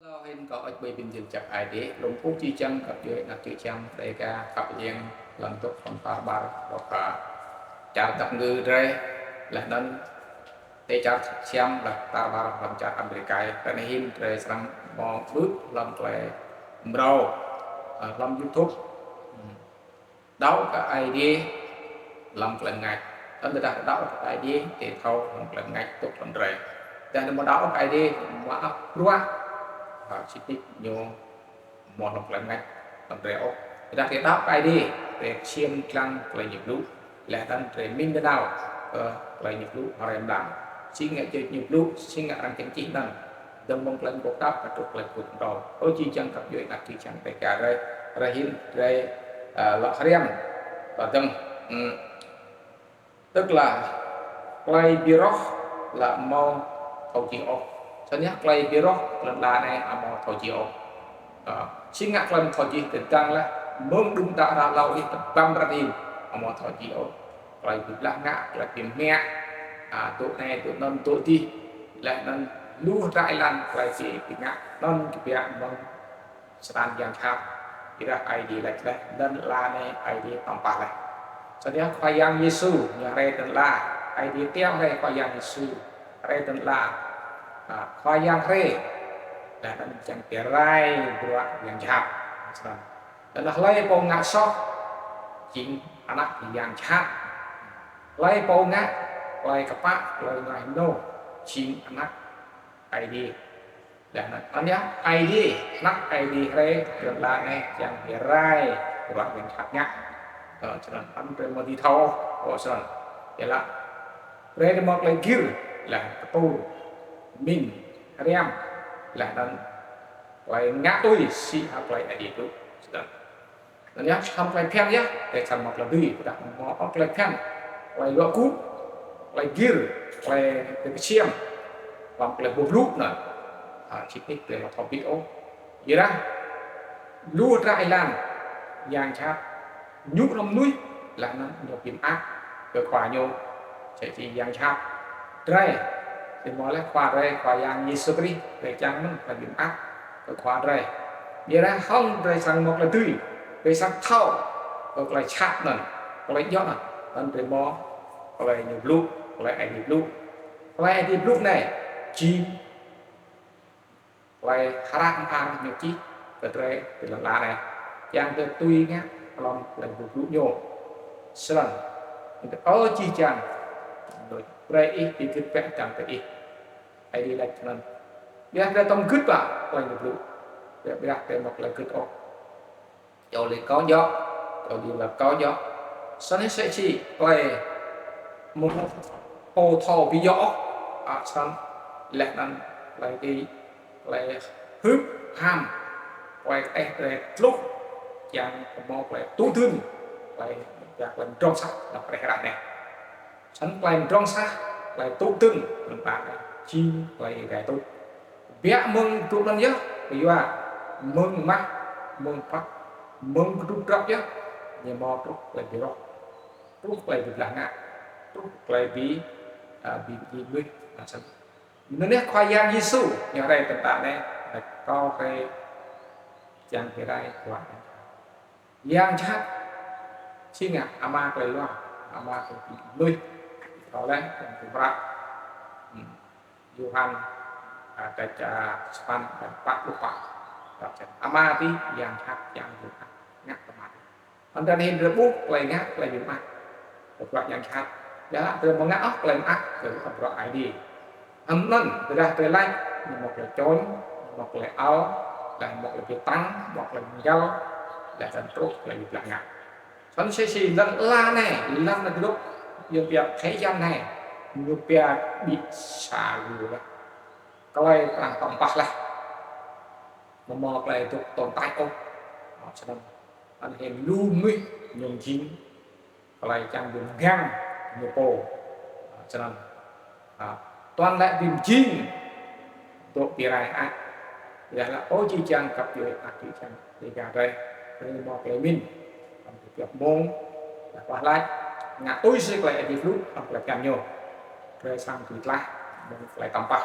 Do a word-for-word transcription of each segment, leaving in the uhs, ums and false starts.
Ơ, hĭn kâo ăt ƀuh bi mjing jăk Aê Diê, lŏ kkuh jih jang găp djuê anak čư̆ čhiăng Đêga khăp hing hlăm dôk hlăm tar ƀar dôk, a, čar dap kngư drei, leh anăn ti čar Siam leh tar ƀar hlăm čar Amêrika, kơ anei hĭn drei srăng mâo ƀuh hlăm klei mrâo, a, hlăm YouTube. Hmm. Đăo kơ Aê Diê hlăm klei mngač. Tơdah đăo kơ Aê Diê, drei thâo hlăm klei mngač dôk hlăm drei. Tơdah amâo đăo kơ Aê Diê, amâo ăt bruă, a, sĭt nik ñu amâo hlăm klei mngač hlăm drei ôh. Tơdah drei đăo kơ Aê Diê, drei ksiêm dlăng klei ñu blŭ. Leh anăn drei mĭn nanao kơ klei ñu blŭ hruê mlam. Si ngă jih ñu blŭ, si ngă arăng čiăng čih anăn. Dơ̆ng mơ̆ng klei mguôp đăo kơ truh klei mguôp mrâo. Ơ jih jang găp djuê anak čư̆ čhiăng Đêga drei, drei hĭn drei, a, lŏ hriăm. Kơ dơ̆ng, hmm, tức là klei bi roh lŏ amâo thâo jih ôh. Snăn yơh klei bi roh lăn ala anei amâo thâo jih ôh. A, si ngă klei amâo thâo jih tơdang leh, mơ̆ng đưm đă ară êlâo dih tơbăm ară anei amâo thâo jih ôh. Klei bi blah ngă, klei bi mă, a, dôk anei, dôk anăn, dôk dih, leh anăn lu hdră êlan klei bi, bi ngă, anăn kbiă mơ̆ng srăng yang jhat. Ƀiădah Aê Diê lač leh, lăn ala anei Aê Diê tăm pah leh. Snăn yơh Khua Yang Yêsu ñu hriê ti lăn ala, Aê Diê tiŏ hriê Khua Yang Yêsu hriê ti lăn ala. A, Khua Yang hriê, leh anăn čiăng bi rai bruă yang jhat. Snăn. Leh anăn hlei pô ngă soh, jing anak yang jhat. Hlei pô ngă klei kpă, klei ngă ênô, jing anak Aê Diê. Leh anăn, anăn yơh Aê Diê, anak Aê Diê hriê ti lăn ala anei čiăng bi rai bruă yang jhat ngă. Ơ, snăn, anăn drei amâo dưi thâo, ơ, snăn. Ƀiădah drei mâo klei gĭr, leh ktur, mĭn, hriăm, leh anăn klei ngă tui si hŏng klei Aê Diê blŭ. Snăn. Anăn yơh, hlăm klei bhiăn yơh, drei srăng mâo klei dưi, tơdah mâo klei bhiăn, klei luă gŭ, klei gĭr, klei bi ksiêm, hlăm klei boh blŭ anăn. A, sĭt nik drei amâo thâo bĭt ôh. Ƀiădah lu hdră êlan yang jhat ñu hlăm mnuih, leh anăn ñu bi mơak kơ khua ñu, msĕ si yang jhat. Drei, drei mâo leh khua drei, Khua Yang Yêsu Krist, drei čiăng mơ̆n klei bi mơak kơ khua drei. Ƀiădah hŏng drei srăng mâo klei dưi, drei srăng thâo kơ klei jhat anăn, klei djŏ anăn, anăn drei mâo klei ñu blŭ, klei Aê Diê blŭ. Klei Aê Diê blŭ anei, jing klei hră mơar ñu čih kơ drei ti lăn ala anei. Čiăng drei tui ngă hlăm klei blŭ ñu. Snăn, ơ jih jang, brei ih bi gưt bĕ hdơ̆ng diih. Aê Diê lač snăn. Ƀiădah drei tăm gưt ba klei ñu blŭ. Ƀiădah drei amâo klei gưt ôh. Čô lĕ kâo djŏ, čô lĕ kâo djŏ. Snăn msĕ si klei mơ̆ng pô thâo bi djŏ ôh, a, snăn leh anăn klei ti, klei hưp ham, klei kđeh drei tluh, čiăng kơ mâo klei tŭ dưn, klei, klei mdrŏng sah, leh kđeh ară anei. Snăn klei mdrŏng sah, klei tŭ dưn, lăn ala anei, jing klei gai tŭ. Biă mơ̆ng dôk anăn yơh, kyua mơ̆ng mah, mơ̆ng prăk, mơ̆ng kdrŭp drăp yơh, ñu mâo truh klei bi roh, truh klei bi blah ngă, truh klei bi, a, bi, bi mnuih, a, snăn. Anăn yơh Khua Yang Yêsu, ñu hriê ti lăn ala anei, lač kâo hriê čiăng bi rai bruă yang jhat. Yang jhat, si ngă ama klei luar, ama klei bi mnuih, kâo leh, yang bi mrăk. Hmm. Yôhan, a, kdrêč, a, sa păn, pă pluh pă. Ama bi yang jhat, yang bi mrăk, ngă kơ ama bi. Anăn hĭn drei ƀuh klei ngă, klei bi mrăk. Kơ bruă yang jhat. Ƀiădah drei amâo ngă ôh klei mơak, kơ bruă Aê Diê. Anăn, tơdah drei lač, ñu mâo klei čôñ, ñu mâo klei ăl, leh mâo klei bi tăng, mâo klei mgăl, leh anăn truh klei bi blah ngă. Snăn msĕ si lăn ala anei, lăn anei dôk, ñu pia thế gian anei, ñu pia ƀĭng sa lu leh. Klei arăng tăm pah leh. Amâo mâo klei dôk tồn tại ôh. Snăn. Anăn hĭn lu mnuih ñu jing klei čiăng bi mgang ñu pô. A, snăn. A, tuăn lĕ bi mjing dôk bi rai ăt. Ƀiădah lĕ ơ jih jang găp djuê anak čư̆ čhiăng Đêga drei, drei mâo klei mĭn. Hlăm kbiă mmông, leh wah lač, ngă tui si klei Aê Diê blŭ, hlăm klei bhiăn ñu. Drei srăng bi tlaih, mơ̆ng klei tăm pah,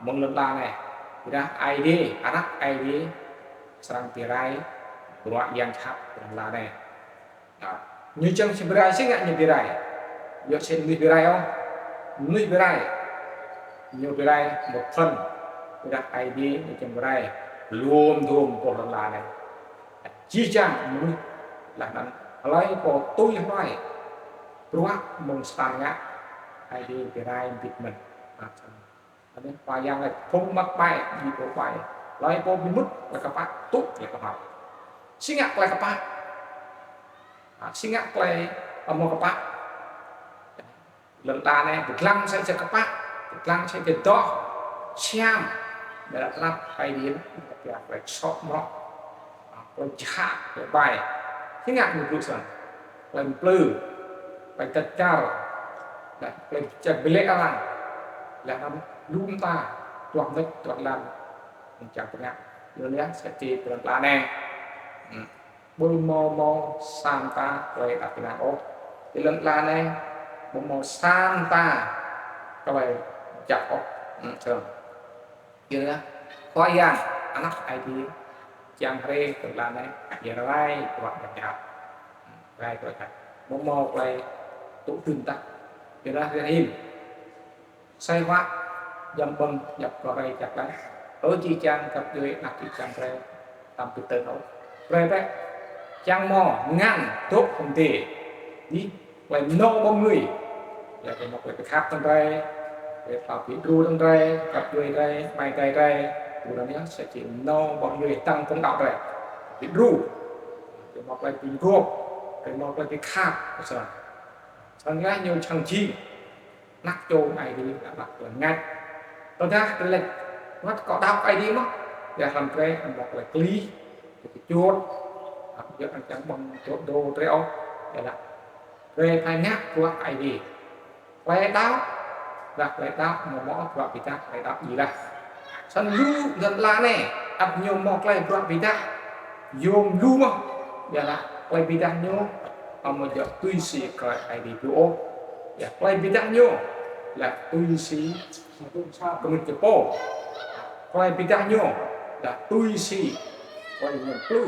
mơ̆ng lăn ala anei. Ƀiădah Aê Diê, anak Aê Diê, srăng bi rai bruă yang jhat lăn ala anei. Ñu čiăng si bi rai, si ngă ñu bi rai. Yua si mnuih bi rai ôh. Mnuih bi rai, ñu bi rai một phần. Ƀiădah Aê Diê ñu čiăng bi rai luôm dhuôm pô lăn ala anei. Jih jang mnuih leh anăn hlei pô tui hluê bruă mơ̆ng Satan ngă, Aê Diê bi rai mbĭt mơ̆n. Anei Khua Yang lač phung măk ƀai, bi pô ƀai. Hlei pô bi mŭt klei kpă, tŭ klei kpă. Si ngă klei kpă. Si ngă klei amâo kpă. Lăn ala anei bi dlăng sa čô kpă, bi dlăng sa čô doh, siam. Ƀiădah tơnap Aê Diê, klei soh mrŏ, klei jhat, klei ƀai. Si ngă ñu blŭ snăn. Klei mplư, klei dăt čar, leh klei čar bi lĕ arăng, leh anăn lu mta, duah mnêč, duah lăn, mčang pngă. Yua anei sa čô lăn ala anei. Ƀu mâo mâo sa mta klei êđăp ênang ôh. Ti lăn ala anei, ƀu mâo sa mta klei jăk ôh. Snăn. Yua anei, Khua Yang, anak Aê Diê, čiăng hriê ti lăn ala anei, bi rai bruă yang jhat. Rai bruă jhat. Ƀu mâo klei tŭ dưn tah. Yua anei, hriê hĭn. Asei huă, jăm ƀơ̆ng, jăp kơ rei jăk leh. Ơ jih jang găp djuê anak jih jang drei, tăm bi tơ̆ng ôh. Drei bĕ, čiăng mâo ngăn dôk hŏng dê. Dih, klei mnâo ƀâo mngưi. Ya, drei mâo klei bi khăp hdơ̆ng drei, klei tlao bi đru hdơ̆ng drei, găp djuê drei, amai adei drei. Ƀuôn anei sa čô mnâo ƀâo mngưi hdơ̆ng phung đăo drei. Bi đru. Drei mâo klei bi mguôp, drei mâo klei bi khăp, snăn. Snăn leh ñu čiăng jing anak čô Aê Diê, anak klei mngač. Tơdah drei lač, wăt kâo đăo Aê Diê mơh, ya hlăm drei, amâo klei klih, klei kčŭt, ăt yơh čiăng ƀơ̆ng čŭt dô drei ôh, ya lah. Drei phải ngă bruă Aê Diê. Klei đăo, lah klei đăo, amâo mâo bruă bi êdah, klei đăo djiê leh. Snăn lu lăn ala anei, ăt ñu mâo klei bruă bi êdah, yuôm lu mơh, ya lah, klei bi êdah ñu, amâo djŏ tui si klei Aê Diê blŭ ôh. Ya, klei bi êdah ñu, lah tui si kmŭt čô pô. Klei bi êdah ñu, lah tui si klei ñu mplư.